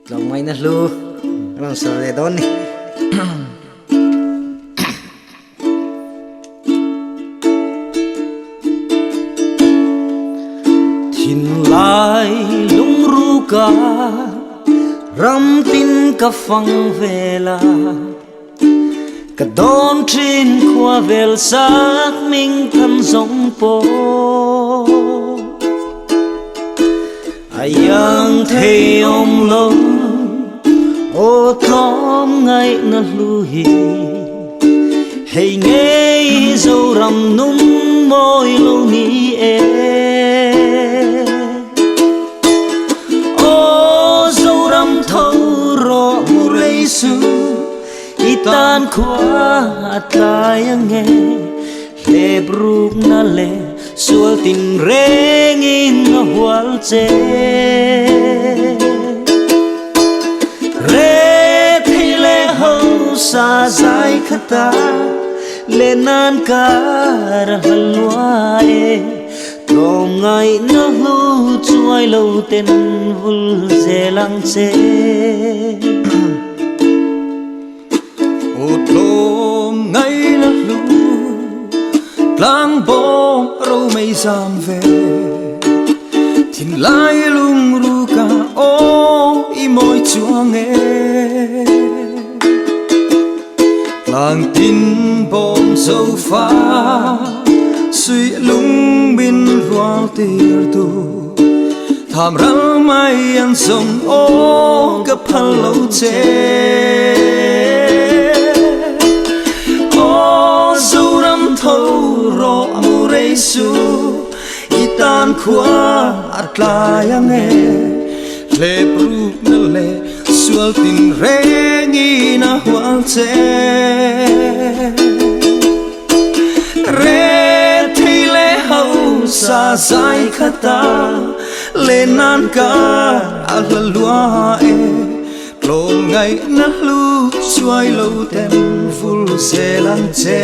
Tlawmngaihna hlu a rawn sawi leh dawn ni. Thinlai lungruka ram tin ka fang vela Ka dawn thin khua vel sak ming than zawng pawh A iang thei awm lo aw tlawm ngaihna hlu hi Hei ngei Zoram nung mawi lo ni e. Aw Zoram tho rawh mu rei su I tan khua a tlai ange Hlep rukna leh sual tin rengin a hual che. Re thei leh hausa zai khata leh nan kar a hla lua e. Tlawmngaihna hlu chuai lo ten vul zel ang che. Aw tlawmngaihna hlu tlangbawm romei zam ve Thinlai lungruka aw i mawi chuang e Tlangtin bawm zofa suih lung min rual tir tu Tham ral mai an zawng aw ka phal lo che Aw Zoram tho rawh mu rei su I tan khua a tlai ang e Hlep rukna leh sual tin rengin a hual che Re thei leh hausa zai khata le nan kar a hla lua e Tlawmngaihna hlu chuai lo ten vul zel ang che.